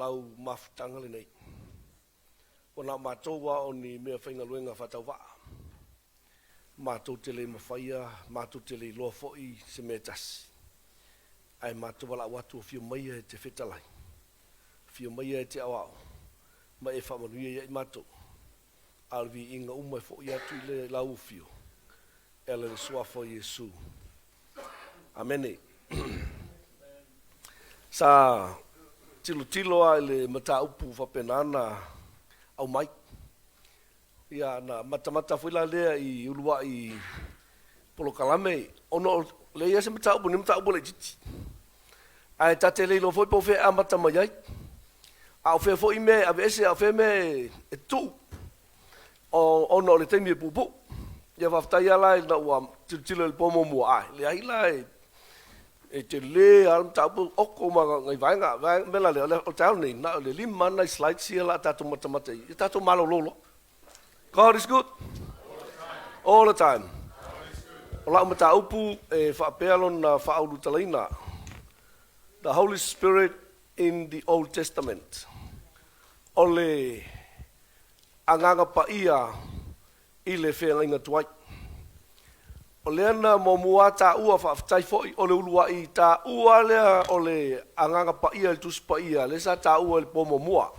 lau mafutaga lenei. Ua na o matou a o ni mea faigaluega faatauvaa. Matou te le mafaia, matou te le iloa foi se mea e tasi. Ae matou valaau atu, afio maia e te fetalai, afio maia e te aoao, ma e faamanuia ia i matou. A o le viiga uma e foi atu i le lau afio, e ala i le Suafa o Iesu. Amene. Sa tilotilo lava i le mataupu faapena na aumai. Ia, na matamata foi la lea i uluai polokalame, ona o leai lava se mataupu, ni mataupu laitiiti. Ae ta te le iloa foi po o fea e amata mai ai, a o fea foi mea e aveese, a o fea mea e tuu, ona o le taimi e puupuu. Ia faafetai lava la ina ua tilotilo i le po muamua, ae leai la e tele lava le mataupu, oko ma nai vaega. O le mea la lea, o le taeao lenei, na o le 5 lava nai slides ia o le a tatou matamata i ai, ia tatou malolo loa. God is good all the time. O lau mataupu e faapea lona faaulutalaina, The Holy Spirit in the Old Testament. O le Agaga Paia i le feagaiga tuai. O lea na muamua taua, faafetai foi, o le uluai taua lea o le Agaga Paia i le Tusi Paia, lea sa taua i le po muamua,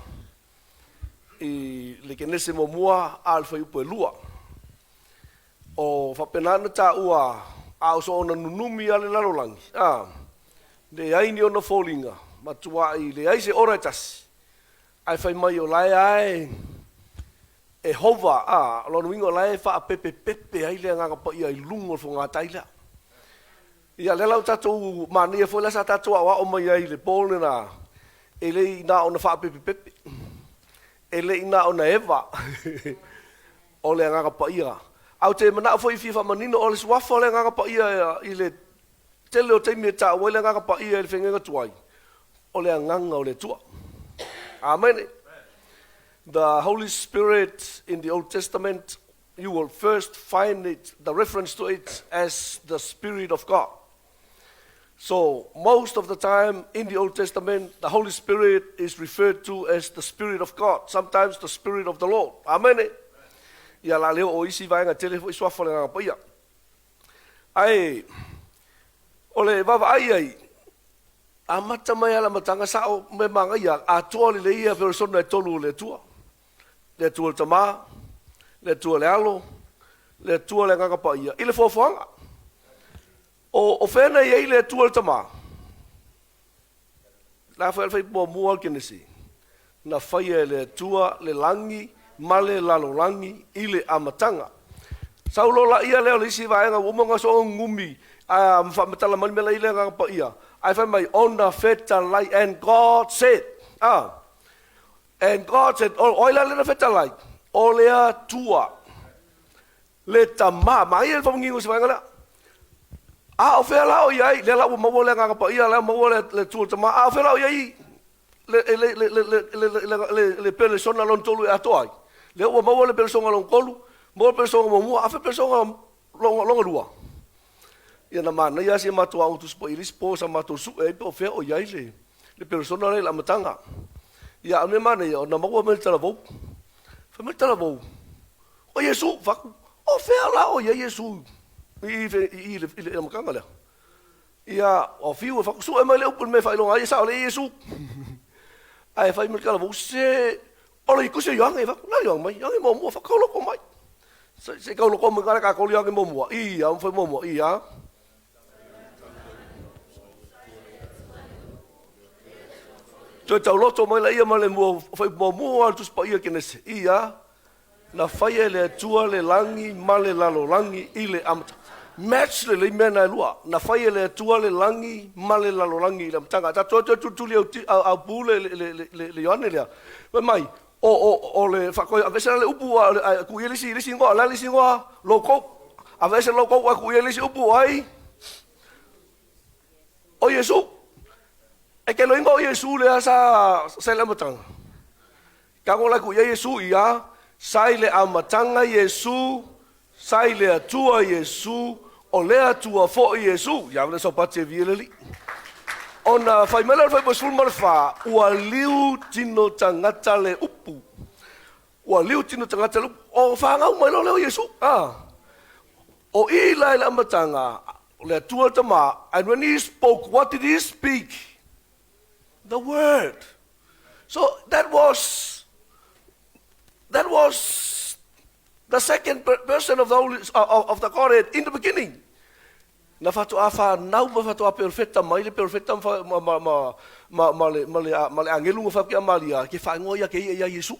i le Kenese muamua a o le fuaiupu e 2. O faapena ona taua, a o soona nunumi lava le lalolagi, a, leai ni ona foliga, matuai leai se ora e tasi, ae fai mai o la e lava e hover, a, o lona uiga o la e faapepepepe ai le Agaga Paia i luga o le fogatai lea. Ia, lea la ua tatou manaia foi la sa tatou aoao mai ai i le po lena, e le i na ona faapepepepe, e le i na ona eva, o le Agaga Paia. Ae ou te manao foi e fia faamanino, o le suafa o le Agaga Paia i le tele o taimi e taua ai le Agaga Paia i le feagaiga tuai, o le Agaga o le Atua. Amene. The Holy Spirit in the Old Testament, you will first find it, the reference to it as the Spirit of God. So most of the time in the Old Testament, the Holy Spirit is referred to as the Spirit of God, sometimes the Spirit of the Lord. Amene. Ia la leo o isi vaega tele foi suafa o le Agaga Paia. Ae o le vaavaai ai, amata mai lava i le amataga, sao mea manaia, atoa lelei ia perisona e tolu o le Atua. Le Atua le Tama, le Atua le Alo, le Atua le Agaga Paia, i le foafoaga. O fea na i ai le Atua le Tama? La foi le fai muamua o le Kenesi, na faia e le Atua le lagi ma le lalolagi i le amataga. Sau loa laia lea o le isi vaega ua uma ona soona gumi ma faamatala mai le mea la i le Agaga Paia, ae fai mai, ona fetalai, and God said, and God said, o ai la lea na fetalai? O le Atua, le Tama. Manaia le faamanino o se vaega lea. A o fea la o i ai, lea la ua maua le Agaga Paia, lea ua maua le Atua le Tama, a o fea la o i ai le peresona lona tolu e atoa ai? Lea ua maua le peresona lona tolu, maua le peresona muamua, a o fea le peresona lona lua? Ia na manaia lava si a matou aoga Tusi Paia i le isi po sa matou sue ai po o fea o i ai le peresona lea i le amataga. Ia a o le mea manaia, ona maua mai le talavou. Fai mai le talavou, o Iesu, fai atu, o fea la o i ai Iesu i i i le amataga lea? Ia, o fiu e fai atu, sue mai le upu i le mea e faailoga ai e sao lelei Iesu. Ae fai mai le talavou, se o le Tusi o Ioane, fai atu, o le a Ioane mai? Ioane muamua, fai atu, tauloko mai. Se i tauloko mai i ina le tatou Ioane muamua. Ia, fai muamua, ia. Toe tauloto mai laia ma le mua, fai muamua o le Tusi Paia Kenese. Ia, na faia e le Atua le lagi ma le lalolagi i le amataga. Match lelei mea na e lua. Na faia e le Atua le lagi ma le lalolagi i le amataga. Tatou toe tulituli aupu le Ioane lea. Fai mai, o le faatoe aveese la le upu ae tuu i ai le isi igoa. O le a le isi igoa? Logou. Aveese logou ae tuu i ai le isi upu o ai? O Iesu. E te iloaina o Iesu lea sa i le amataga. Tago la tuu i ai Iesu ia, sa i le amataga Iesu, sa i le Atua Iesu, o le Atua foi Iesu. Ia le saupati e vie le alii. Ona fai mai lea o le Fuaiupu 14, Ua liu tino tagata le upu. Ua liu tino tagata le upu. O fanau mai loa lea o Iesu. A. O i la i le amataga, o le Atua le Tama, and when he spoke, what did he speak? The word. So that was that was the second person of the Holy, of the Godhead in the beginning. Na faatoa fanau ma faatoa perofeta mai le perofeta ma, ma, ma, ma, ma, le, ma, le, ma le agelu na whake a Maria, ke whaingoa ia ke ia ia Iesu.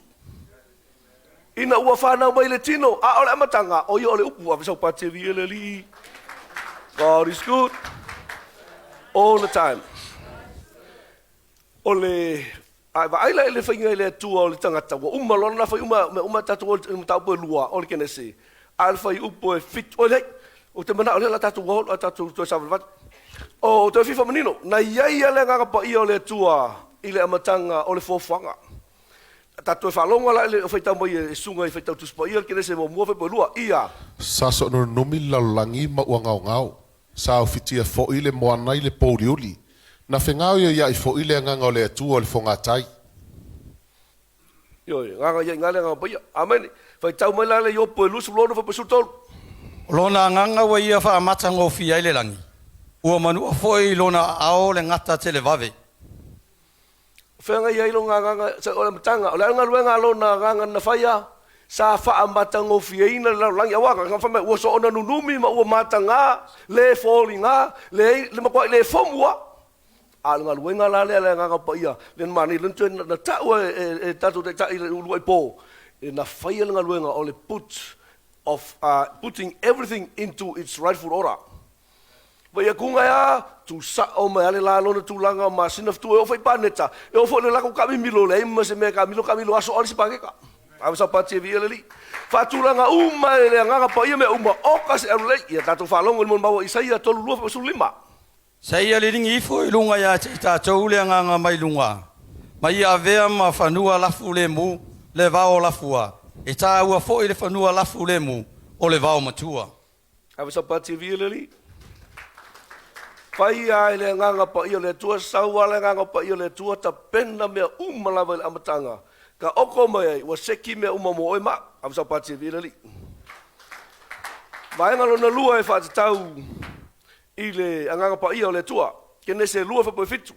Ina ua fanau mai le tino, a o le amataga, o ia o le upu, ave sau pati e viia le Alii. God is good all the time. O le a e vaai la i le faiga i le Atua o le tagata, ua uma loa lena fai uma, mea uma tatou o le mataupu e lua o le Kenese, a o le fuaiupu e fitu, oi leai, ou te manao lea o le a tatou o, a tatou toe savalivali. O toe fia faamanino, na i ai lava le Agaga Paia o le Atua i le amataga o le fuafuaga. Tatou toe faalogo la i le faitau mai e Susuga i Faitau Tusi Paia le Kenese muamua fuaiupu e lua, ia. Sa soonunumi le lalolagi ma ua gaogao, sa ofitia foi le moana i le pouliuli. Na fegaoioiaʻi foi le Agaga o le Atua o le fogatai. Ioe, agaga ia i ina le Agaga Paia. Amene. Faitau mai la le Iopo e 26 fuaiupu 13. O Lona Agaga ua Ia faamatagofie ai le lagi, ua manua foi i Lona aao le gata televave. O feagai ai lona agaga, o le amataga, o le a le galuega a lona agaga na faia? Sa faamatagofieina le lalolagi, aua na fai mai, ua soona nunumi ma ua mataga, le foliga, leai, le matuai le fomu lava. A o le galuega la lea a le Agaga Paia, lea na manaia, lea na toe na taua e, e tatou Taitai i le uluai po, na faia le galuega o le put of putting everything into its rightful order. Vai atu ga ea, tu sa'o mai a le la lona tulaga o masina fitu e oo foi i paneta, e oo foi i le latou taamimilo, leai ma se mea e taamilo, taamilo aso a le isi paneta. Ave sau pati e viia le Alii. Faatulaga uma e le Agaga Paia mea uma, oka se alu lelei. Ia tatou faalogo i le molimau a Isaia 32 15. Sa ia liligi ifo i luga ia te i tatou le Agaga mai luga, ma ia avea ma fanua lafu lemu le vao lafua, e taua foi le fanua lafu lemu o le vao matua. Ave sau pati e viia le Alii. Fai a e le Agaga Paia o le Atua, sau a le Agaga Paia o le Atua, tapena mea uma lava i le amataga. Ka oko mai ai, ua seki mea uma mo oe ma au. Ave sau pati e viia le Alii. Vaega lona lua e faatatau i le Agaga Paia o le Atua. Kenese 2:7.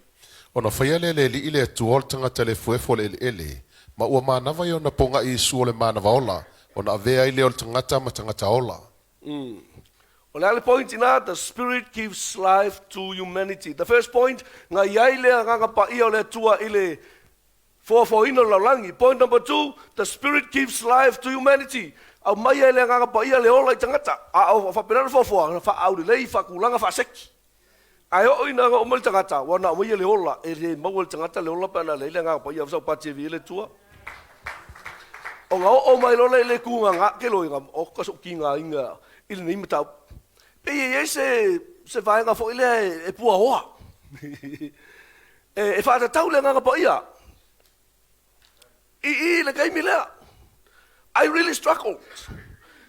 Ona faia lea e le Alii le Atua o le tagata le efuefu o le eleele, ma ua manava i ona pogaʻi i su o le manava ola, ona avea ai lea o le tagata ma tagata ola. O le a le point ina? The Spirit gives life to humanity. The first point, na i ai le Agaga Paia o le Atua i le foafoaina o le lalolagi. Point number two, the Spirit gives life to humanity. Aumaia e le Agaga Paia le ola i tagata. A o faapena le foafoa, na faaaulelei, faatulaga, faaseki. Ae oo ina oo mai le tagata, ua na aumaia le ola, e le maua e le tagata le ola pe ana leai le Agaga Paia, sau pati e viia le Atua. Ona oo mai loa lea i le tugāgā, ke loiga, oka soʻu tigaina i lenei mataupu. Pei e i ai se, se vaega foi lea e, e puaoa. e, e faatatau le Agaga Paia i i le taimi lea. I really struggled.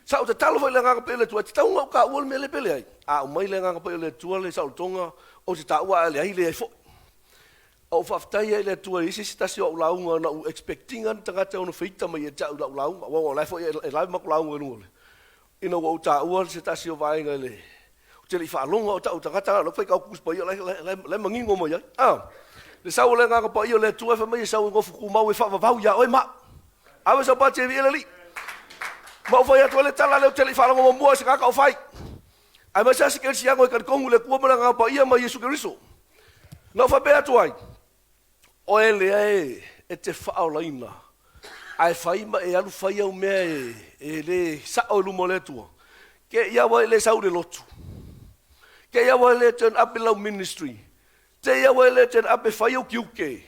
Sa ou tatalo foi i le Agaga Paia o le Atua, e tatau ona ou taua le mea lea pe leai. A aumai le Agaga Paia o le Atua le saolotoga, ou te taua ae leai, leai foi. A ou faafetai ai i le Atua i se isi tasi o au lauga na ou expect ina ni tagata e ono feita mai ia te au i lau lauga, aua o la e foi e live matou lauga i luga o le, ina ua ou taua se tasi o vaega i le, ou te le i faalogo o tau tagata, o la e faitau Tusi Paia, o la e manino mai ai. A, le sau o le Agaga Paia o le Atua e fai mai e sau e nofo tumau e faavavau ia oe ma au. Ave sau pati e viia le Alii. Ma ou fai atu ai le tala lea ou te le i faalogo muamua i se tagata o fai. Aemaise lava se kerisiano e talitonu i le Atua ma le Agaga Paia ma Iesu Keriso. Na ou faapea atu ai, Oe lea e, e te faaolaina, ae fai ma e alu fai au mea e, e le sao i luma o le Atua. Ke ia ua e le sau i le lotu. Ke ia ua e le turn up i lau ministry. Te ia ua e le turn up e fai au tiute.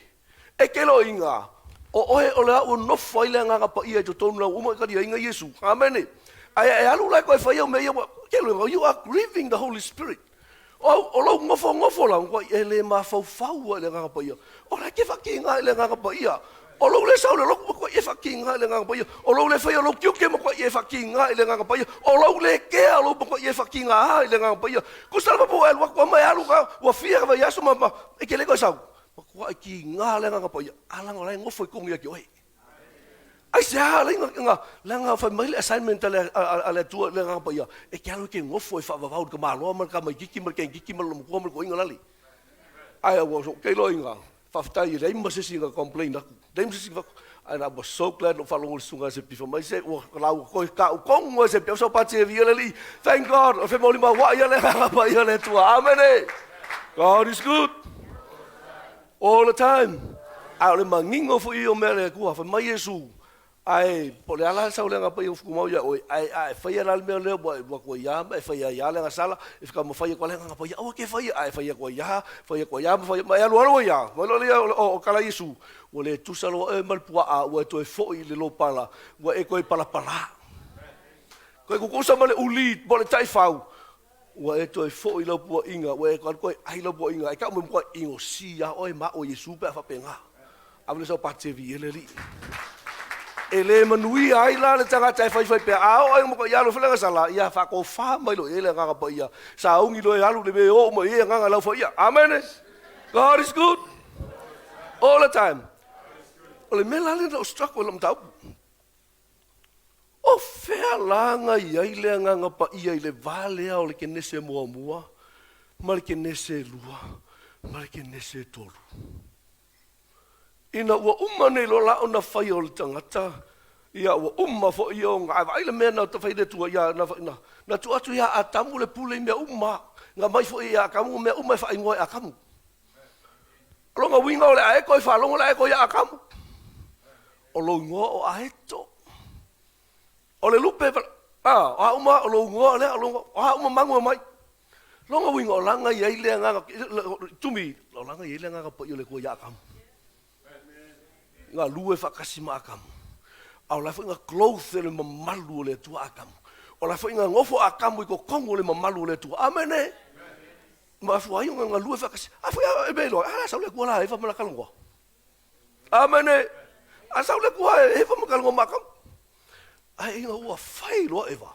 E ke loiga, o oe o le a ua nofo ai le Agaga Paia i totonu lau uma i taliaina Iesu. Amene. Ae e alu la e toe fai au mea ia ua, ke loiga, you are grieving the Holy Spirit. O, o lou nofonofo la, ua e le mafaufau ai i le Agaga Paia. O la e te faatiga i le Agaga Paia. O lou le sau i le lotu matuai e faakiga i le Agaga Paia. O lou le faia o lou tiute matuai e faakiga i le Agaga Paia. O lou le kea o lou matuai e faakiga i le Agaga Paia. Tusa lava po ua e alu atu lava ma e alu ka ua fia vaiaso ma ma e te le toe sau, matuai kiga le Agaga Paia, a leaga o la e nofo i totonu ia te oe. Aisea ala ai na leaga fai mai le assignment a le a le Atua i le Agaga Paia, e te alu e te nofo e faavavau i le tamaloa ma le tamaitiiti ma le teineitiiti ma le loomatua ma le toeaina lale. Ae ua ou te iloa ina faafetai e leai ma se isi na complain atu, leai ma se isi na fai atu, and I was so glad na ou faalogo i le susuga ia Sepi fai mai, se ua lauga toe tau tonu lava Sepi, au sa pati e viia le Alii, thank God, o le femolimauai ia le Agaga Paia o le Atua. Amene! God is good all the time. A o le manino foi ia o mea a le Atua, fai mai Iesu, Ae po o le a la le sauleaga paia ua tumau ia oe, ae a e faia la le mea lea ua e alu atu ai lava ma e fai ai lava le agasala, e taumafai atu lava le agaga paia, aua e te faia, ae fai atu ai lava, fai atu ai lava ma fai, ma e alualu ai lava. Fai loa lea o tala a Iesu, Ua le tusa loa oe ma le puaa ua e toe foi i le lopala, ua e toe palapala. Toe tutusa ma le uli po o le taifau, ua e toe foi i lau puaina, ua e alu toe ai lau puaina, e tau mai matua inosi lava oe ma au e Iesu pe a faapena. Ave lea sau pati e le Alii. E le manuia ai la le tagata e faifai pea, a oo ai matua ia alu foi le agasala, ia faatofa mai loa i ai le Agaga Paia, sauni loa e alu le mea e oo mai i ai agaga laufaia. Amene! God is good all the time. O le mea la lea na ou struggle ai i lau mataupu. O fea la na i ai le Agaga Paia i le va lea o le Kenese muamua ma le Kenese lua ma le Kenese tolu? Ina ua uma nei loa la ona fai o le tagata, ia ua uma foi ona, ae vaai le mea na fai le Atua ia, na, na, na tuu atu ia Atamu le pule i mea uma, na aumai foi ia Atamu mea uma e faaigoa e Atamu. O lona uiga o le aeto e faalogo le aeto ia Atamu. O lou igoa o aeto. O le lupe, a, o a uma, o lou igoa lea, o lou igoa, o a uma magu e omai. Lona uiga, o laga i ai le agaga, tumi, o laga i ai le agaga paia o le Atua ia Atamu. Galue faatasi ma Atamu. A o la foi na clothe e le mamalu o le Atua Atamu. O la foi na nofo Atamu i totonu o le mamalu o le Atua. Amene! Mafua ai ona galue faatasi. A foi a e mea iloa, a sau le Atua la Eva ma la talanoa. Amene. A sau le Atua e Eva ma talanoa ma Atamu. Ae ina ua fai loa Eva.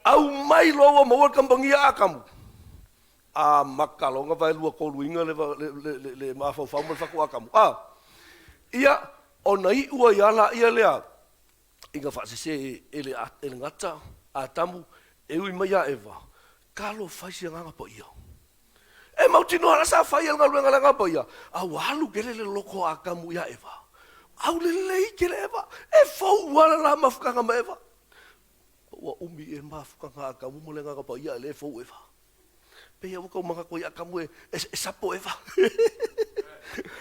Aumai loa ua maua le kamupani a Atamu. A maka loa ona vaelua tolu iga le, le, le, le, le mafaufau ma le fatu Atamu. A, ia, ona iu ai lava laia lea ina faasese e le, e le gata Atamu e ui mai ia Eva, talofa i se Agaga Paia. E mautinoa la sa fai e le galuega a le Agaga Paia, a ua alu tele le loto o Atamu ia Eva. Aulelei tele Eva, e fou lava le la mafutaga ma Eva. Ua umi ea mafutaga a Atamu ma le Agaga Paia ae le fou Eva. Pei ua tau manatu ai Atamu e, e, e sapo Eva.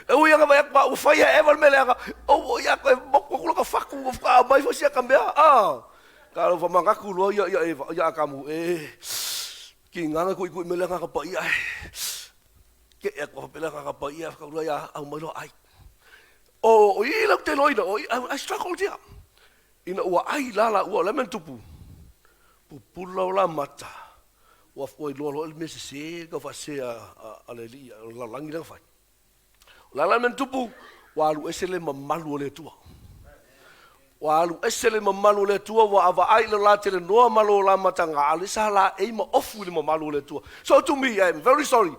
E ui ana vai atu a ua fai e Eva le mea leaga, o ia koe moku atu laka fatu ua whakaao mai foi sia ka mea. Ah, talofa manatu loa ia, ia Eva, ia Atamu, e, ki nganga kui kui me le agaga paia e. Ke ea kua whapele agaga paia e whakaurua ia au mai loa ai. O, o i lau te loina, o i, I, I struggled ia. Ina ua ai la la ua o le a mea na tupu? Pupula o la mata, ua, ua iloa loa le mea sese, tau faasese a, a, a le alii, o le lalolagi lea na fai. O le a la le mea na tupu? Ua alu ese le mamalu o le Atua. Ua alu ese le mamalu o le Atua, ua avaai i le la telenoa ma lo la mataga, a o lea sa laei ma ofu i le mamalu o le Atua. So to me, I am very sorry,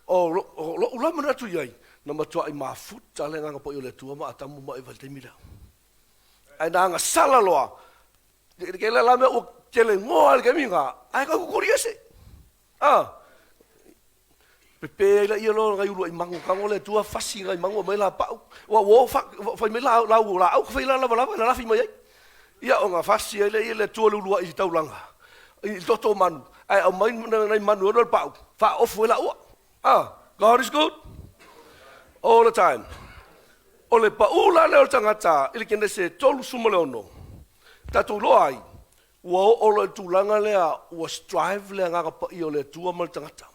o lo'u la manatu i ai, na matuai mafuta le Agaga Paia o le Atua ma Atamu ma Eva i le taimi lea. Ae na agasala loa, kela la mea ua telenoa i le taimi lena, ae tau kukuli ese. A, pepe ai laia loa nai uluai magu tago le Atua fasi nai magu aumai lapau. Ua ua o fai mai la lau laau fai la lavalava e lalafi mai ai. Ia ona fasi ai lea le Atua le uluai i taulaga i toto o manu ae aumai nai manu e ono le pau faaofu ai laua. Ah, God is good all the time. O le pau la lea o le tagata i le Kenese 36, tatou iloa ai Ua oo loa i le tulaga lea ua strive le Agaga Paia o le Atua ma le tagata.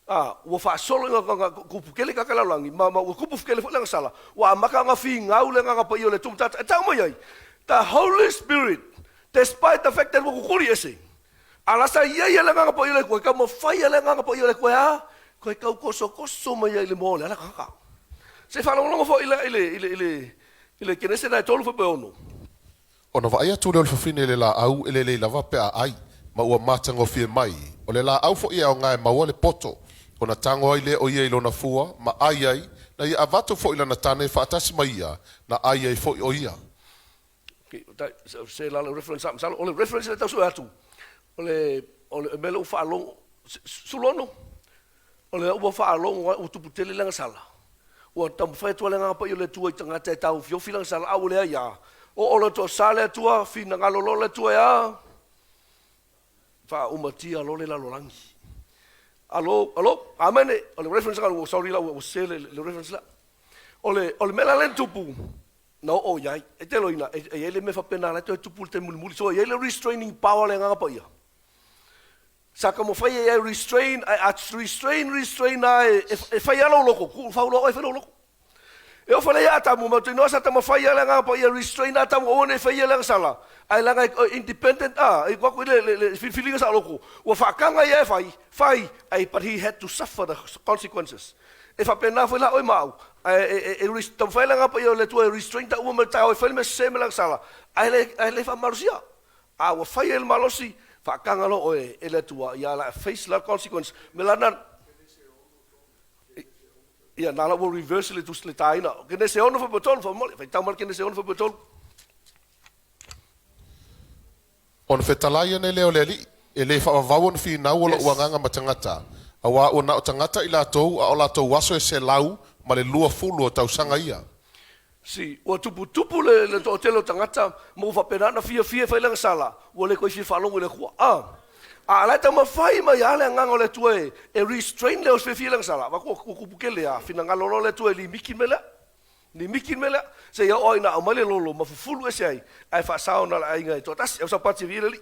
A, ua faasolo ina tupu tele tagata lalolagi, ma, ma ua tupu tele foi le agasala, ua amata ona finau le Agaga Paia o le Atua ma tagata. E tau mai ai, the Holy Spirit, despite the fact that ua kukuli ese, a la sa i ai le Agaga Paia o le Atua, e taumafai le Agaga Paia o le Atua e a? Toe tau tosotoso mai ai i le moa o le ala tagata. Se i faalogologo foi la i le, i le, i le, i le Kenese na e 3 fuaiupu e 6. Ona vaai atu lea o le fafine i le laau e lelei lava pe a ai, ma ua matagofie mai, o le laau foi e aoga e maua le poto, ona tago ai lea o ia i lona fua, ma ai ai, na ia avatu foi i lana tane faatasi ma ia, na ai ai foi o ia. Se la le reference a masalo o le reference le tau sue atu o le o le mea lea ua faalogo Sulono o le ua faalogo ua tupu tele le agasala ua taumafai atu le Agaga Paia o le Atua i tagata e taofiofi le agasala a ua leai a oo loa toasa le Atua finagalo loa le Atua e a faaumatia loa le lalolagi alo alo amene o le reference la sorry la ua sese le reference la o le o le mea la lea na tupu na oo i ai. E te iloaina, e i ai le mea faapena la e toe tupu i le taimi mulimuli. So e i ai le restraining power a le Agaga Paia. Sa taumafai ai e restrain, ae a restrain, restrain lava e fai lava lou loto, tuu fau loa oe fai lou loto. E oo foi la ia Atamu, matou te iloa sa taumafai lava le Agaga Paia e restrain Atamu aua ne i faia le agasala, ae leaga e independent a, e alu atu i le filifiliga saoloto, ua faataga ia e fai, fai, ae but he had to suffer the consequences. E faapena foi la oe ma au, ae e taumafai le Agaga Paia o le Atua e restrain taua mai le taeao e fai le mea sese ma le agasala, ae le ae le faamalosia. A ua fai ai le malosi, faataga loa oe e le Atua, ia la face la consequence. Me la na ia na la ua reverse le tusi le taina. Kenese 6 fuaiupu 3 faamolemole, faitau mai le Kenese 6 fuaiupu 3. Ona fetalai ane lea o le Alii, E le faavavau ona finau o lo'u agaga ma tagata, auā ua na o tagata i latou, a o latou aso e 120 o tausaga ia. Si, ua tuputupu le, le toatele o tagata, ma ua faapena ona fiafia e fai le agasala, ua le toe fia faalogo i le Atua. A, a la e taumafai mai lava le Agaga o le Atua e, e restrain le fiafia i le agasala, avatu ua tupu tele lava, finagalo loa le Atua e limiti le mea lea. Mimiti le mea lea, seia oo ina aumai le lolo ma fufulu ese ai, ae faasao na o le aiga e toatasi. Au saupati e viia le Alii.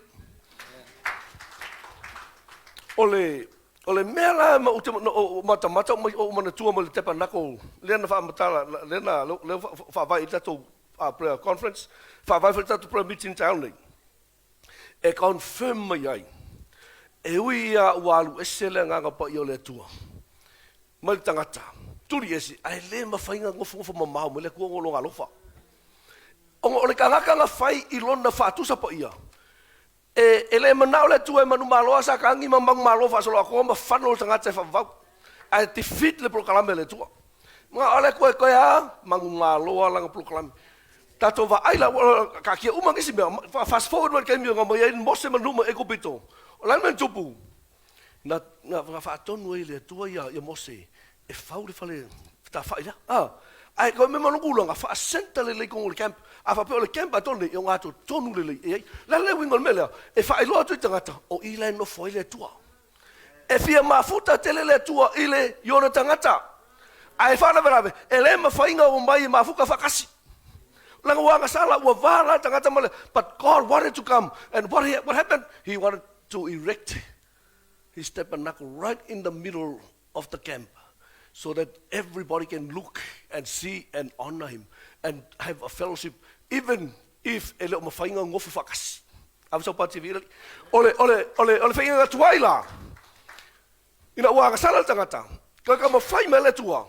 O le, o le mea la ma ou te na ou matamata ou ou manatua mai le tabernacle lea na faamatala lea na lea faavae ai le tatou prayer conference, faavae foi le tatou prayer meeting i le taeao lenei. E confirm mai ai, e ui lava ua alu ese le Agaga Paia o le Atua mai le tagata, tuli ese, ae le mafai ona nofonofo mamao mai le Atua ona o Lona alofa. Ona o le tagata na fai i Lona faatusa paia, e, e le manao le Atua e manumalo a Satani ma manumalo faasoloatoa ma fano le tagata e faavavau, ae defeat le polokalame a le Atua. Manao le Atua e toe a manumalo lava lana polokalame. Tatou vaai la, ua taatia uma nisi mea, fast forward mai le taimi na omai ai Mose ma le nuu mai Aikupito. O le a le mea na tupu? Na, na, na faatonu ai e le Atua ia, ia Mose e fau le fale fetafa'i lea. A, ae toe mea ma lona tulaga, faa-centre lelei totonu o le camp. A faapea o le camp atoa lenei, e ogatotonu lelei e i ai. O le a le uiga o le mea lea? E faailoa atu i tagata, o i la e nofo ai le Atua. E fia mafuta tele le Atua i le i ona tagata. Ae faalavelave, e le mafai ona omai e mafuta faatasi. Leaga ua agasala, ua va la le tagata ma le, but God wanted to come and what, he, what happened? He wanted to erect his tabernacle right in the middle of the camp so that everybody can look and see and honor him and have a fellowship even if e le o mafai ona nofo faatasi. Ave sau pati vila. O le, o le, o le, o le faiga tuai la, ina ua agasala le tagata, ka ka mafai mai le Atua.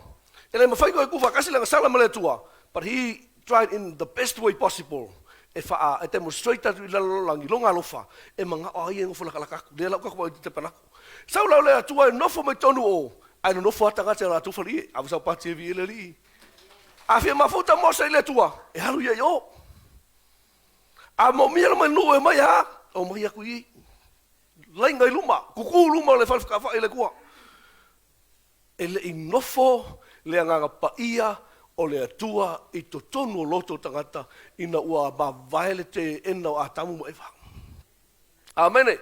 E le mafai koe tu faatasi le agasala ma le Atua. But he tried in the best way possible e whaa, e demonstrate atu i lalolagi lona alofa, e manao ai e nofo lakalaka atu. Lea la ua i te panaku. Sau la o le Atua e nofo mai tonu o, ae nonofo a tagata i latou falie. Ave sau pati e vi le alii. A fia mafuta Mose i le Atua, e alu ia i o. A moomia le mai nuu e omai a, omai atu i laina i luma, kuku luma o le fale fekafaai i le Atua. E le i nofo le Agaga Paia o le Atua i totonu o loto o tagata ina ua mavae le teena o Atamu ma Eva. Amene.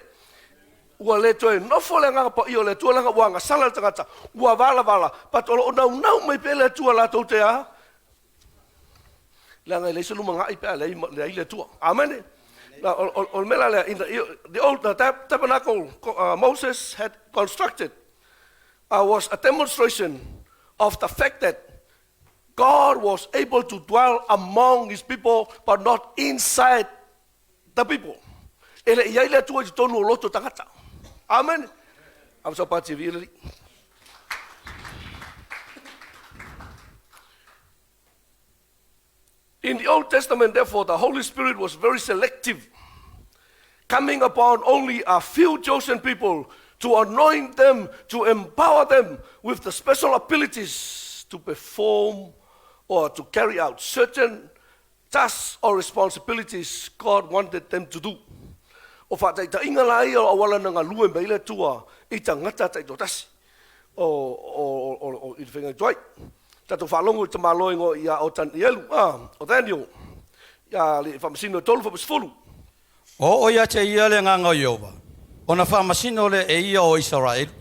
Ua le toe nofo le Agaga Paia o le Atua leaga ua agasala le tagata, ua valavala, but o lo o naunau mai pea le Atua latou te a? Leaga e leai se lumanai pe a leai, leai le Atua. Amene. Na, o, o, o le mea la lea, in the, the old the tabernacle Moses had constructed was a demonstration of the fact that God was able to dwell among his people but not inside the people. E le i ai le Atua i totonu o loto tagata. Amen. Ave sau pati e viia le Alii. In the Old Testament, therefore, the Holy Spirit was very selective, coming upon only a few chosen people to anoint them, to empower them with the special abilities to perform or to carry out certain tasks or responsibilities God wanted them to do. O faataitaiga la ia o auala na galue mai ai le Atua i tagata taitoatasi o, o, o, o, i le faiga tuai. Tatou faalogo i le tamaloa igoa ia o Tanielu, ah, o Daniel, ia le faamasino e tolu faamasifulu. Ua oo ia te ia le agaga o Ieova, ona faamasino lea e ia o Isaraelu.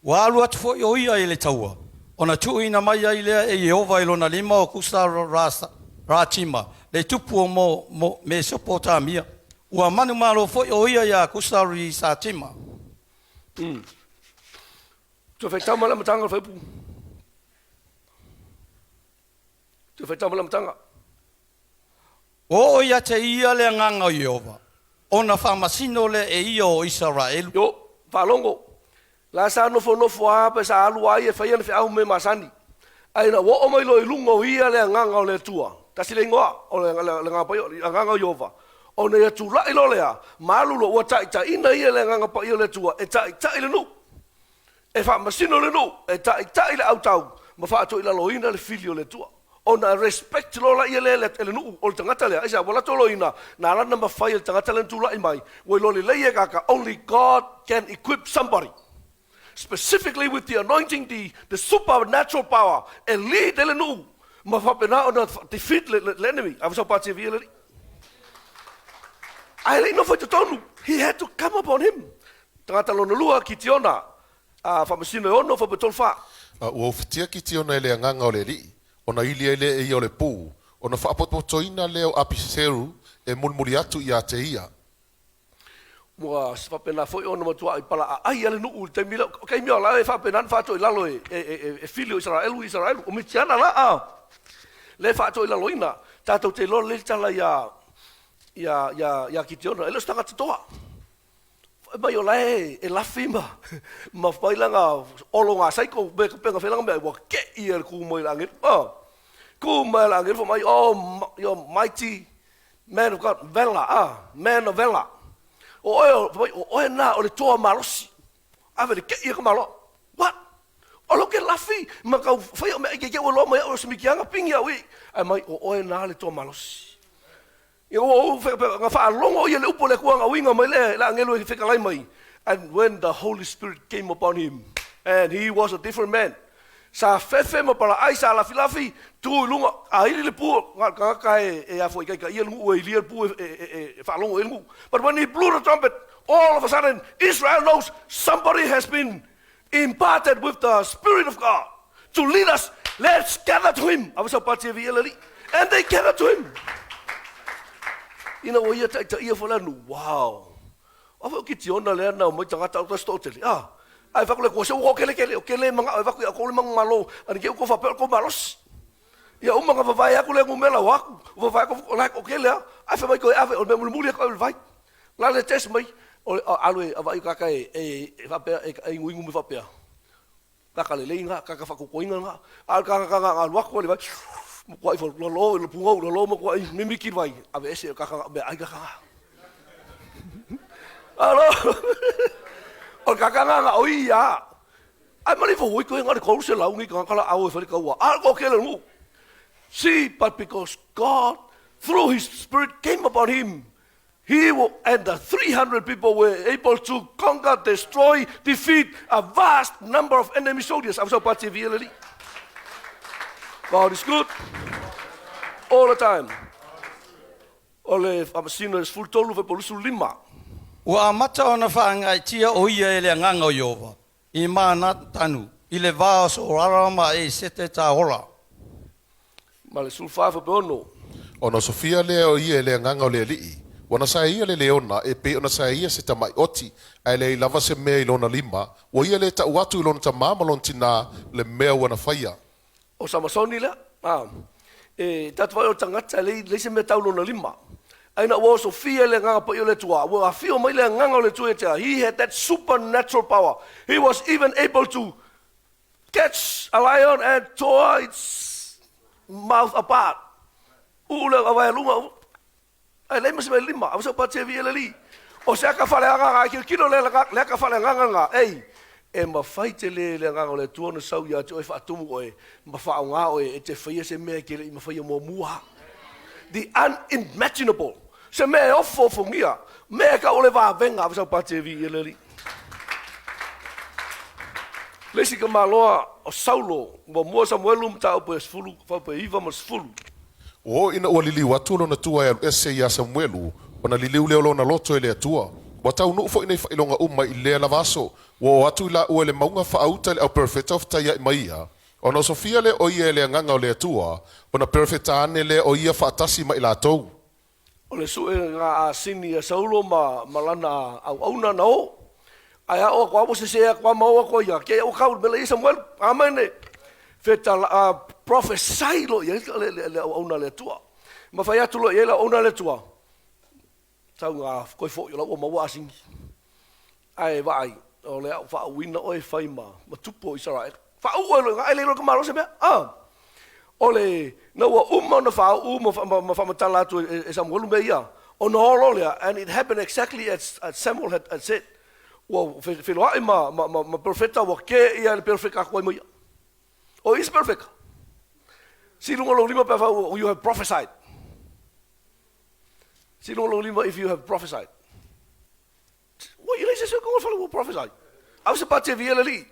Ua alu atu foi o ia i le taua, ona tuuina mai ai lea e Ieova i lona lima o Kusa-Ratima, le tupu o Mesopotamia. Ua manumalo foi o ia iā Kusa-Risatima. Toe faitau mai le amataga o le fuaiupu. Toe faitau mai le amataga. Ua oo ia te ia le agaga o Ieova, ona faamasino lea e ia o Isaraelu. Io, faalogo, la sa nofonofo lava pe sa alu lava ia e fai ana feau ma mea masani. Ae ina ua oo mai loa i luga o ia le agaga o le Atua, tasi le igoa o le Agaga Paia, le Agaga o Ieova, ona ia tulai loa lea ma alu loa, ua taitaiina ia e le Agaga Paia o le Atua e taitai le nuu, e faamasino le nuu, e taitai le autau ma faatoilaloina le fili o le Atua. Ona e respect loa laia lea e le nuu o le tagata lea, aisea? Ua latou iloaina na ala ona mafai e le tagata lea ona tulai mai, ua iloa lelei e kaka, only God can equip somebody specifically with the anointing, the supernatural power e lead ai le nuu ma faapena ona defeat le enemy. Ave sau pati e viia le Alii. Ae le i nofo i totonu, he had to come upon him. Tagata lona lua, Kitiona, a faamasino e ono, faupe tolu fa. A ua ufitia Kitiona e le agaga o le Alii, ona ili ai lea e ia o le pu, ona faapotopotoina lea o Apiseru e mulimuli atu ia te ia. Ua faapena foi ona matuai palaaai a le nuu i le taimi lea. O taimi o la e faapena ona faatoilalo e, e, e, e fili o Isaraelu i Isaraelu. O Mitiana la, a, le faatoilaloina. Tatou te iloa lelei le tala ia, ia, ia, ia Kitiona. E le o se tagata toa. Fai mai o la e, e lafi ma, ma fai lana olo gasaiko, me kapega fai lana mea, ua ke'i e le ku mai le agelu. Ah, ku mai le agelu fai mai, oh, you're mighty man of God, vela, ah, man of vela. O oe, fai mai, o oe na o le toa malosi. Ave le ke'i e ka malo. What? O lou ke lafi ma kau fai o mea ike ua loa mai au o se mikiaga pingi au i. Ae mai, o oe na le toa malosi. Ina ua ou na faalogo ia le upu a le Atua na uiga mai lea le agelu e fetalai mai. And when the Holy Spirit came upon him, and he was a different man. Sa fefe ma palaai, sa lafilafi, tu i luga, a ili le pu, na o le tagata e, e afua ikaika ia le nuu, e ilia le pu e, e, e, e faalogo i ai le nuu. But when he blew the trumpet, all of a sudden, Israel knows somebody has been imparted with the Spirit of God to lead us. Let's gather to him. Ave sau pati e viia le Alii. And they gathered to him. Ina ua ia taitaia foi le nuu. Wow. A foi o Kitiona lea na omai tagata au tasi toatele. Ah, ae fai atu le Atua, se ua toateletele, o ke le manao e avatu ia outou le manumalo, a te i ua outou faapea o le tou malosi. Ia uma ona vavae atu le numera o atu, vavae atu, o la e toatele lava, ae fai mai toe ave, o le mea mulimuli e toe ave i le vai. O le a le test mai, o le alu e vaai tagata e, e, e faapea, e inuinu mai faapea, tagata lelei na, tagata faatautoina na, a o le tagata na alu atu le vai, matuai lalo i le pugou, lalo matuai mimiti le vai, aveese le tagata meaai tagata na. Alo! O le tagata na na o ia. Ae malifa ui koe na o le 300 nei tagata laau e fai le taua, a o le toatele o le nuu. See, but because God, through His Spirit, came upon him, He and the 300 people were able to conquer, destroy, defeat a vast number of enemy soldiers. God is good all the time. O le faamasino e 13 Fepuari 15. Ua amata ona faagaeetia o ia e le agaga o Ieova i Manatanu i le va o Sorara ma Esete Taola. Ma le 14 Fepuari 6. Ona osofia lea o ia e le agaga o le Alii, ua na sae ia le leona e pei ona sae ia se tamai oti, ae leai lava se mea i lona lima, ua ia lē taʻu atu i lona tamā ma lona tinā le mea ua na faia. O Samasoni lea, a, e tatou vaai o le tagata e leai, leai se mea tau lona lima. Ae ina ua osofia e le Agaga Paia o le Atua, ua afio mai le Agaga o le Atua ia te ia, he had that supernatural power. He was even able to catch a lion and tore its mouth apart. Uu le auvae a luga, ae leai ma se mea i le lima. Aua se viia le Alii. O se aka faaleagaga e tilotilo le, le aka faaleagaga lena, ei, e mafai tele e le Agaga o le Atua ona sau ia te oe faatumu oe ma faaaoga oe e te faia se mea e te le i mafaia muamua. The unimaginable. Se mea e ofoofogia, mea e tau o le vavega. Aua se viia le Alii. Le isi tamaloa o Saulo, muamua Samuelu mataupu e 10, fuaiupu e 9 ma le 10. Ua oo ina ua liliu atu lona tua e alu ese iā Samuelu, ona liliu lea o lona loto i le Atua. Ua taunuu foi nei faailoga uma i lea lava aso. Ua oo atu i laua i le mauga faaauta i le au perofeta o fetaia'i ma ia, ona osofia lea o ia e le Agaga o le Atua, ona perofeta ane lea o ia faatasi ma i latou. O le suega asini a Saulo ma, ma lana auauna na o. Ae a oo atu lava ua sese atu lava ma oo atu ai ia, te i ua tau i le mea la e i ai Samuelu. Amene. Fetala, prophesy loa i ai le, le, le auauna a le Atua. Ma fai atu loa i ai le auauna a le Atua, tau ina toe foi o la ua maua asini. Ae vaai, o le a ou faauuina oe e fai ma, ma tupu o Isaraelu. Faauu oe loa i ina, ae le iloa e le tamaloa se mea. A! O le, na ua uma ona faauu ma, ma, ma faamatala atu e, e Samuelu mea ia, ona o loa lea, and it happened exactly as, as Samuel had, had said. Ua feloai ma, ma, ma, ma perofeta, ua kē ia le perofeta atu ai ma ia. O isi perofeta. Sii i luga lou lima pe afai you have prophesied. Sii i luga lou lima if you have prophesied. Ua i leai se isi o i totonu o le fale ua prophesy. Au se pati e viia le Alii.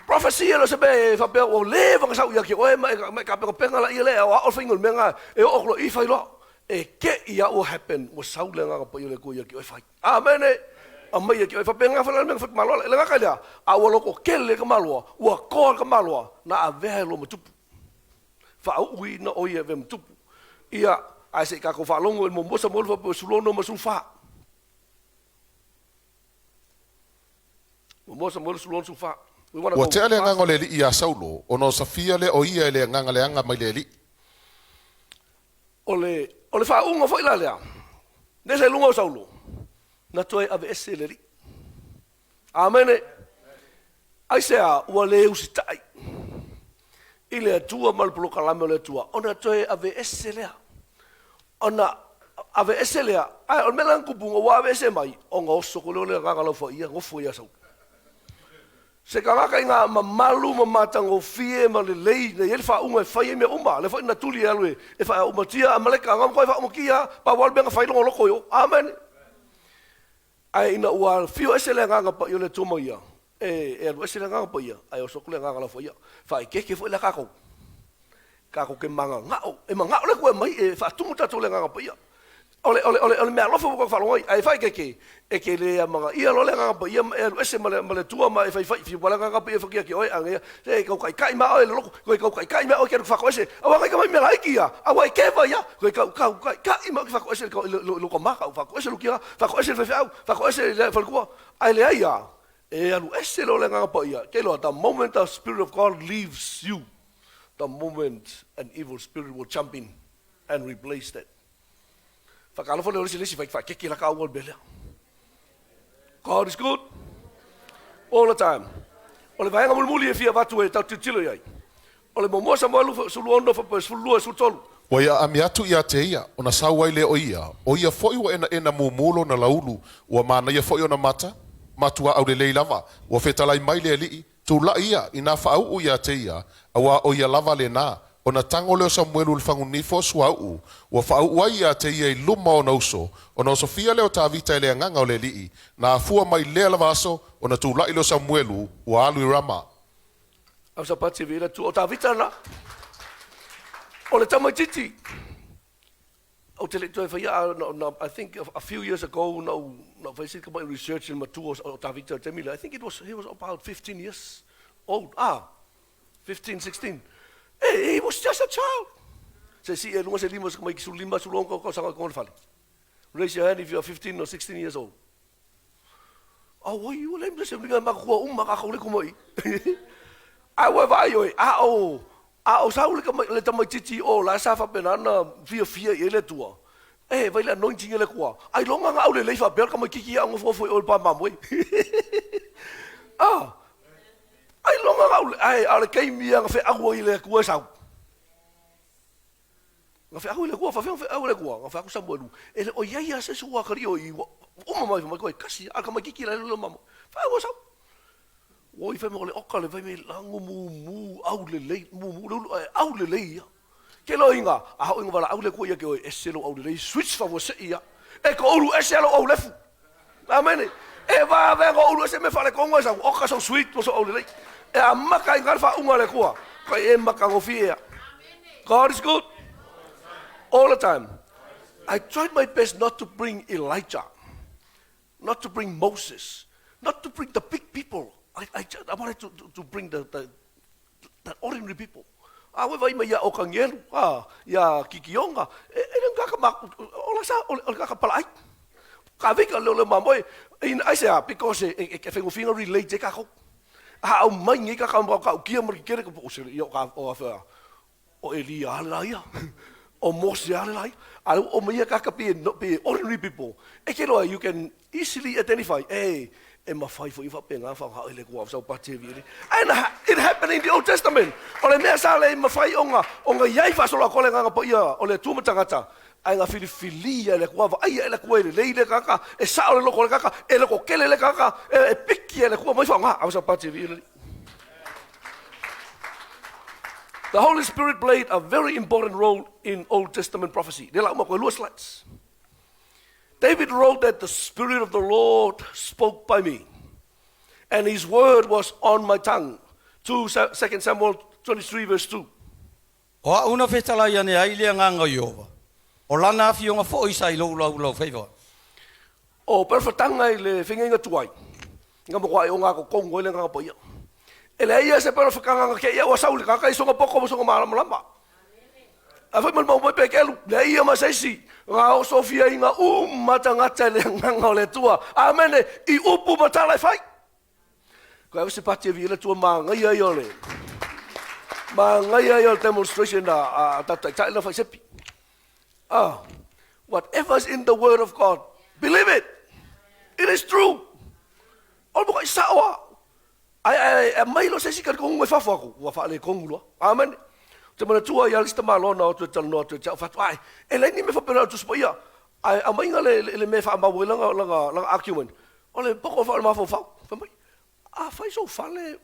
Prophecy e le o se mea e faapea ua leva ona sau ia te oe ma e, ma e tapenapena laia lea e aoao le faiga o le mea lena e oo atu loa i i fai loa. E te i a ua happen, ua sau le Agaga Paia o le Atua ia te oe fai. Amene! Aumai ia te oe. Faapena foi la le mea na fai tamaloa. E le gata i lea, a ua lototele le tamaloa, ua toa le tamaloa, na avea e lou matupu. Faauuina o ia e avea ma tupu. Ia, ae se i tatou faalogo i le muamua Samuelu fuaiupu 16 ma 14. Muamua Samuelu 16 14. We wanna Ua go tea le fast. agaga o le alii iā Saulo, ona osofia lea o ia e le agaga leaga mai le Alii. O le, o le faauuga foi la lea, lea sa i luga o Saulo, na toe aveese e le Alii. Amene. Aisea ua le usitai i le Atua ma le polokalame o le Atua, ona toe aveese lea. Ona aveese lea, ae o le mea la na tupu ina ua aveese mai, ona oso atu lea o le agaga laufaia nofo ia Saulo. Se tagata ina mamalu ma matagofie ma lelei, na i ai le faauuga e fai ai mea uma, lea foi na tuli e alu e faaumatia Amaleka, na matua faaumatia lava, pau lava le mea na fai lona loto i o. Amene. Ae ina ua afio ese le Agaga Paia o le Atua ma ia, e, e alu ese le Agaga Paia, ae oso atu le Agaga Laufaia. Faaeteete foi la tatou, tatou te mananao, e manao le Atua e aumai e faatumu tatou i le Agaga Paia. O le, o le, o le, o le meaalofa ua tatou faalogo ai, ae faaeteete, e te le amanaia loa le Agaga Paia ma e alu ese ma le, ma le Atua ma e faifai, fiu le Agaga Paia e fatia ia te oe, a ia, se e tau taitai ma oe i le lotu, toe tau taitai ma oe e te alu e te faatoese, aua nai tamai mea laiti ia, aua e keva ia, toe tau, tau taitai ma oe e te faatoese i lou tama, tau faatoese lou tina, faatoese le faifeau, faatoese le faletua, ae leai lava, e alu ese loa le Agaga Paia, te iloa, the moment the Spirit of God leaves you, the moment an evil spirit will jump in and replace that. Whakaalofa lea o le isi le isi whaikeke la ka ua le mea lea. God is good all the time. O le vaega mulimuli e fia avatu e tau tilotilo i ai, o le muamua Samuelu 16 12 13. Ua ia aami atu ia te ia, ona sau ai lea o ia, o ia foi ua enaena mumu lona laulu, ua manaia foi ona mata, matua aulelei lava, ua fetalai mai le Alii, Tulaʻi ia, inā faauu iā te ia, auā o ia lava lenā, ona tago lea o Samuelu i le fagunifo o suauu, ua faauu ai iā te ia i luma o ona uso, ona osofia lea o Tavita e le Agaga o le Alii, na afua mai lea lava aso, ona tulaʻi lea o Samuelu, ua alu i Rama. Au Sapati e viila atu, o Tavita lena, o le tamaitiiti. Ou te le i toe faia, a na, na, I think a few years ago na ou, na ou fai se tamai research i le matua o Tavita i le taimi lea. I think it was, he was about 15 years old. Ah, 15, 16. Hey, he was just a child. Se si e lunga se lima se mai ki 15 16 tausaga i totonu o le fale. Raise your hand if you are 15 or 16 years old. Auai, ua leai ma se uiga e matutua uma kākou le komo i. Ae ua e vaai ʻoe, a o, a o sau le, le tamaitiiti o la sa faapena ona fiafia i ai le Atua, e vai le anointing e le Atua, ailoga na aulelei faapea le tamaitiiti ia a nofonofo i o i le pa mamoe. Ah, ailoga na aule, ae a o le taimi lava na feau ai le Atua e sau. Na feau i le Atua, faafefea ona feau i le Atua? Na fai atu Samuelu, E le o i ai lava se isi ua atalii o i i, ua uma mai fai mai koe, tasi lava, a o le tamaitiiti la e lele o mamoe. Feau e sau. Oi, fai mai o le oka le vaimei lanu mumu aulelei, mumu le ulu ae aulelei ia. Ke loiga, a oo ina valaau le Atua ia te oe, ese lou aulelei, switch faafuasei ia. E toulu ese lou aulefu. Amene. E vave ona ulu ese mea faaletonu ae sau, oka sou sweet ma sou aulelei. E amata ai i ina le faauuga a le Atua. Kai e matagofie ia. God is good all the time. I tried my best not to bring Elijah, not to bring Moses, not to bring the big people. I, I, I wanted to, to, to bring the, the, the ordinary people. A ua vaai mai ia Okanielu, a, ia Kikionga, e, e le kaka ma, o la sa, o le kaka palaai. Ka vika leo leo mamoe, ina aisea, because e, e, e whaingofie na relate e kākou. A au mai nei ka ka ka ukia ma le kere ka po o ia o ka o a o Elia ale la ia. O Mose ale la ia. A o mai ia kaka pe no pe ordinary people. E ke loa you can easily identify e e mafai foi faapena faaaoga i le Atua sau pati e viili. And it happened in the Old Testament. O le mea sa le mafai ona ona i ai faasoloatoa le agaga paia o le Atua ma tagata, ae na filifilia e le Atua, vaaia e le Atua e lelei lea tagata, e sao le loto o le tagata, e lototele lea tagata, e piki e le Atua mai faaaoga. Ave sau pati e viili le Alii. The Holy Spirit played a very important role in Old Testament prophecy. Lea la uma koe lua slides. David wrote that the Spirit of the Lord spoke by me, and his word was on my tongue. 2 Samuel 23 verse 2. O a'u na fetalai ane ai le Agaga o Ieova, o lana afioga foi sa i lou laulaufaivaa. O perofetaga i le fegaiga tuai, na matua o gatotonu ai le Agaga Paia. E leai ia se perofetaga na te i ua sau i le tagata i sona poto ma sona malamalama. Ae fai mai le mau mai Pekelu, leai ia ma se isi, na osofiaina uma tagata e le Agaga o le Atua. Amene, i upu ma tala e fai. Koe ave se pati e viia le Atua, manaia ia o le manaia ia o le demonstration a a tatou taitai na fai sepi. Ah, whatever is in the word of God, believe it. It is true. O le mokoi sao a. Ai ai aumai loa se isi talitonuga i fafo atu, ua faaletonu loa. Amene. Ou te manatua ia le isi tamaloa na o atu e talanoa atu ia te au, fai atu, Ae, e leai ni mea faapena o le Tusi Paia. Ae aumaiga le, le, le mea e faamau ai lana, lana, lana argument. O le poto o le mafaufau. Fai mai, a fai sou fale,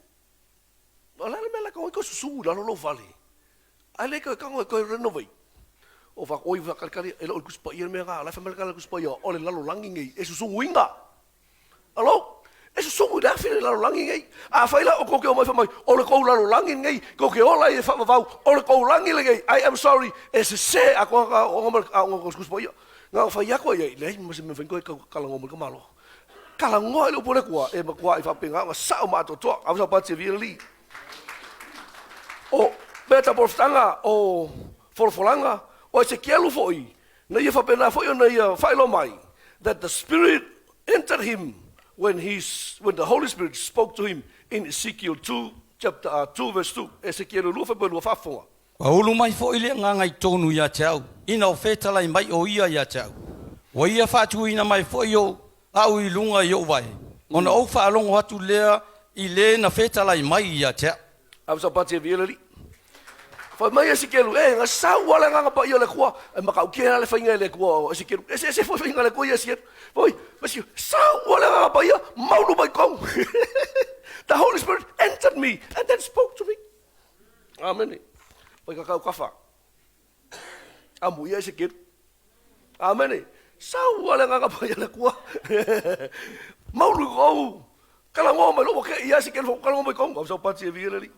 o le a le mea la e tago ai toe susu i lalo lou fale? Ae le toe tago e toe renovate. O fai atu, oi, faatalitali, e le o le Tusi Paia le mea lena. O la e fai mai le tala a le Tusi Paia, o le lalolagi nei e susunuina. Alo? E susugu i le afi le lalolagi nei. Afai la o tou te omai fai mai, o le tou lalolagi lenei, tou te ola ai e faavavau, o le tou lagi lenei, I am sorry, e sese atoa aoga o Paia. Na ona fai atu ai ai, leai ma se mea mafai ona toe talanoa mai le tamaloa. Talanoa i le upu a le Atua, e matuai faapena ona sao ma atoatoa. Ave sau pati e viia le Alii. O mea tau porofitaga, o folafolaga, o Esekielu foi, Na ia faapena foi ona ia faailoa mai, that the Spirit entered him when he, when the Holy Spirit spoke to him in Ezekiel 2, chapter uh, 2 verse 2. Ezekiel 2 faipuelua faafofoga. Ua ulu mai foi le Agaga i totonu ia te au, ina o fetalai mai o Ia ia te au. Ua Ia faatuina mai foi ou a'u i luga i ou vae, ona ou faalogo atu lea i le na fetalai mai ia te a'u. Ave sau pati e viia le Alii. Fai mai Esekielu, e, na sau lava le Agaga Paia o le Atua, e matautia la le faiga e le Atua o Esekielu. Eseese foi faiga a le Atua ia Esekielu. Foi, mas sau lava le Agaga Paia, maulu mai totonu. The Holy Spirit entered me and then spoke to me. Amene. Pai kakau kafa. Amuia Esekielu. Amene. Sau lava le Agaga Paia o le Atua. Maulu i kou. Kalagoa mai lou ke ia Esekielu fo kalagoa mai kou. Au sau pati e viia le Alii.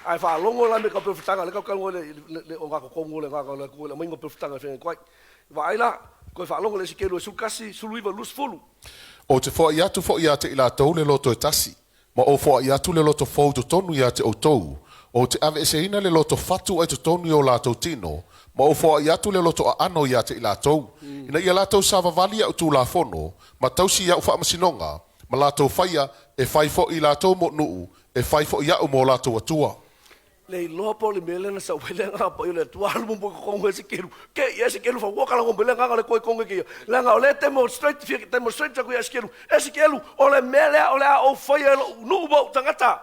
Ae faalogo la me ka perofetaga le kau kalagoa le le o ngā kokongo le ngā le Atua le mai ngā perofetaga e whenga koai. Vaai la, koe faalogo le Esekielu e 11, 19, 20. Ou te foai atu foi ia te i latou le loto e tasi, Ma ou foai atu le loto fou i totonu ia te outou, ou te aveeseina le loto fatu ai totonu i o latou tino, ma ou foai atu le loto aano ia te i latou, ina ia latou savavali i a'u tulafono, ma tausi i a'u faamasinoga, ma latou faia, e fai foi i latou mo nuu, e fai foi a'u mo latou Atua. Le iloa po o le mea lea na sau ai le agaga paia o le Atua alu muamua i totonu e Esekielu. Ke i Esekielu fa ua kalagoa mai le agaga o le Atua i totonu e keia. Leaga o lea e demonstrate, fia demonstrate atu ia Esekielu, Esekielu, o le mea lea o le a ou faia e lou nuu ma ou tagata.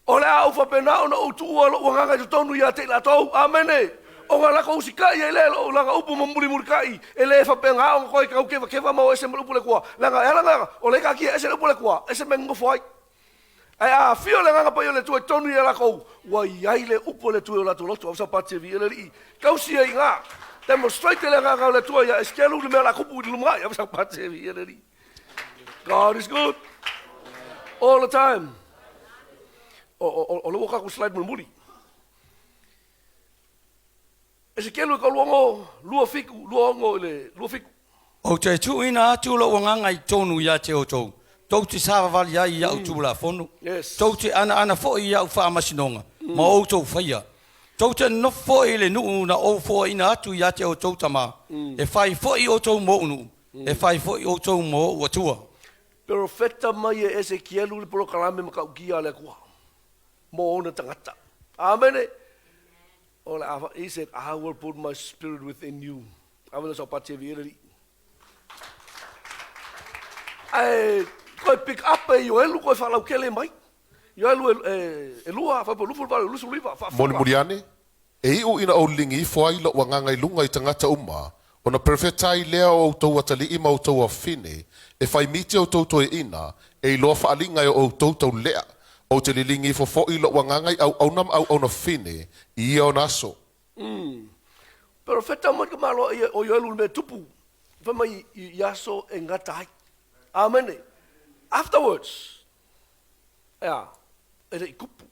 O le a ou faapena ona ou tuua lou agaga i totonu ia te i latou. Amene. Ona lakou usitai ai lea i lou lana upu ma mulimulitai, e le faapena ona toe taukevakeva ma o ese ma le upu a le Atua, leaga e ala ona o lea e taatia ese le upu a le Atua, ese mea e nonofo ai. Ae a afio le Agaga Paia o le Atua i totonu ia latou, ua i ai le upu a le Atua i o latou loto. Au Sapati e viia le Alii. Tausi ai i ina. Demonstrate le Agaga o le Atua ia Esekielu le mea o le a tupu i le lumanai. Au Sapati e viia le Alii. God is good all the time. O, o, o, o le ua tatou slide mulimuli. Esekielu e 36, 27, 26 i le 27. Ou te tuuina atu lou agaga i totonu ia te outou, tou te savavali ai i au tulafono, Yes. tou te anaana foi i au faamasinoga ma outou faia. Tou te nonofo foi i le nuu na ou foaina atu ia te outou tama, e fai foi outou mo ou nuu, e fai foi outou mo ou Atua. Perofeta mai e Esekielu le polokalame matautia a le Atua mo ona tagata. Amene. O le a, he said, I will put my spirit within you. Ave le saupati e viia le Alii. Ae toe pick up e Ioelu koe faalautele mai. Ioelu e, e, e lua, faapo lufu le lusu liva, faafofoga. Mulimuli ane, e iu ina ou liligi ifo ai lou agaga i luga i tagata uma, ona perofeta ai lea o outou atalii ma outou afafine, e fai miti outou toeaiina, e iloa faaaliga e o outou taulelea. Ou te liligi ifo foi lou agaga i auauna ma auauna fafine i ia ona aso. Perofeta mai ka malo ia o Ioelu le mea tupu, fai mai i aso e gata ai. Amene. Afterwards, ea, e le i tupu.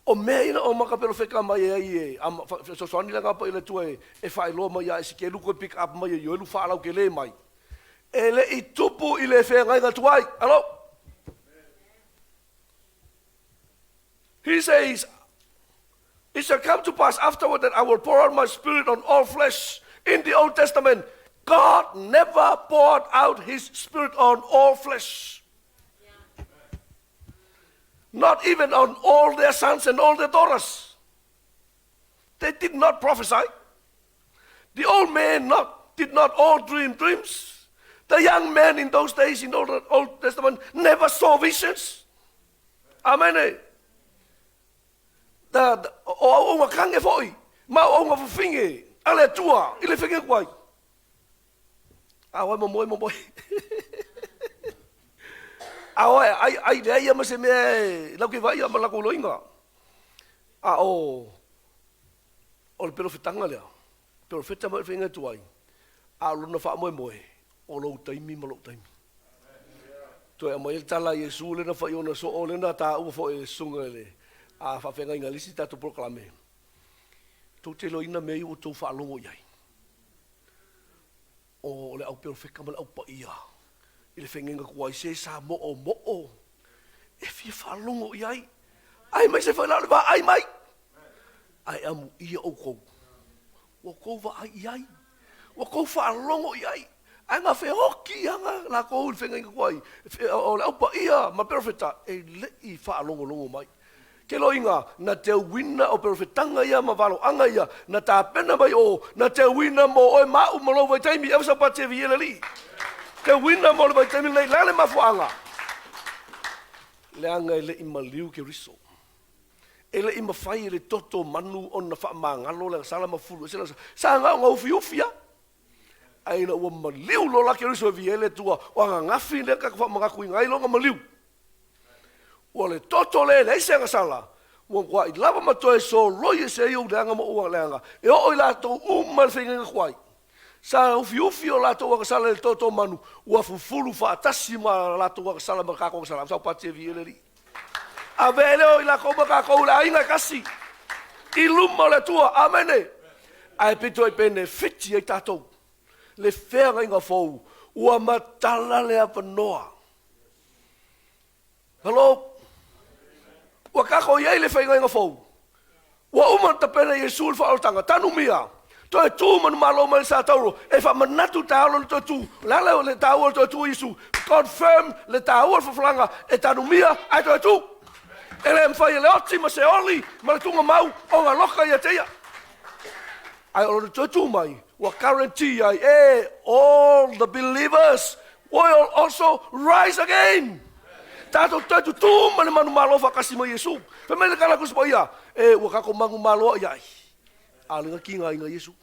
O mea ia na omaka perofeta mai ai e fesoasoani le Agaga Paia o le Atua e faailoa mai ia Esekielu toe pick up mai e Ioelu faalautele mai. E le i tupu i le feagaiga tuai. Hello? He says, It shall come to pass afterward that I will pour out my spirit on all flesh. In the Old Testament, God never poured out his spirit on all flesh. Not even on all their sons and all their daughters. They did not prophesy. The old men not, did not all dream dreams. The young men in those days in the Old, Old Testament never saw visions. Amen. Eh? Da, da, o auaunga kange foi, ma auaunga fofine, a le Atua, i le fenge kuai. A oe momoe momoe. A oe, ai, ai leai ia ma se mea e lau ke vaia ma lako loinga. A o, o le perofetaga lea, perofeta mai le faiga tuai, a o lona faamoemoe, o lou taimi ma lou taimi. Toe aumai ai le tala a Iesu lena fai ona soo lena taua foi e le susuga i le a faafeagaiga i le isi tatou polokalame. Tou te iloaina mea ia ua outou faalogo i ai. O le au perofeta ma le au paia i le feagaiga tuai se sa moomoo e fia faalogo i ai. Aemaise foi la o le vaai mai. Ae amuia outou Ua tou vaai i ai, ua tou faalogo i ai, ae na feoti ana latou i le feagaiga tuai, o le Au Paia ma Perofeta e le i faalogologo mai. Keloiga, na teuina o perofetaga ia ma valoaga ia, na tapena mai o, na teuina mo oe ma au ma lou vaitaimi, Ewa Saupati e viia le Alii. Teuina mo le vaitaimi lenei, le a le mafuaaga? Leaga e le i maliu Keriso. E le i mafai e le toto manu ona faamagalo le agasala ma fulu ese le agasala. Sa na ona ufiufi lava. Ae ina ua maliu loa la Keriso e viia ai le Atua, o ananafi lea tatou faamanatuina ai lona maliu. Ua le toto lea e leai se agasala, ua matuai lava ma toe soloi ese ai ou leaga ma ou leaga, e oo i latou uma i le feagaiga tuai. Sa ufiufi o latou agasala i le toto manu, ua fufulu faatasi ma latou agasala ma tatou agasala. Saupati e viia le Alii. Avea lea o i lakou ma tatou i le aiga e tasi i luma o le Atua. Amene. Ae pito i penefiti ai tatou le feagaiga fou ua matala le avanoa. Hello? Ua tatou i ai le feagaiga fou. Ua uma ona tapena e Iesu le faaolataga, tanumia, toe tu manumalo mai le sa tauro, e faamanatu taeao lona toe tu. O le a le taua o le toe tu o Iesu? Confirm le taua o le folafolaga e tanumia ae toe tu. E le mafai e le oti ma se oli ma le tuugamau ona loka ia te ia. Ae o lona toe tu mai, ua guarantee ai e all the believers will also rise again. Tatou toe tutū ma le manumalo faatasi ma Iesu. Fai mai le tala Tusi Paia, e ua tatou manumalo ai ai. A o lea na tigaina Iesu.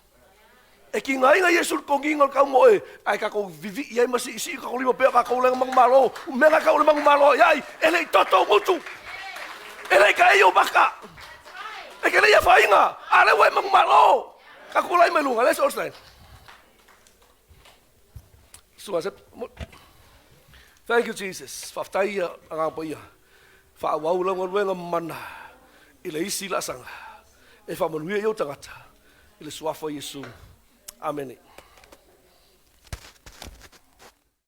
E tigaina Iesu i le togiga o le taumoe, ae tatou vivii ai ma siisii o tatou lima pea o tatou lea na manumalo. O mea na tau o le manumalo ai ai, e le i toto ou gutu. E le i taei ou maka. E te le i afaina, a o lea ua e manumalo. Tatou tulai mai luga, let's all stand. Susuga Sepu. Thank you Jesus. Faafetai ia Agaga Paia. Faaauau lau galuega mamana i le isi laasaga e faamanuia i ou tagata i le suafa o Iesu. Amene.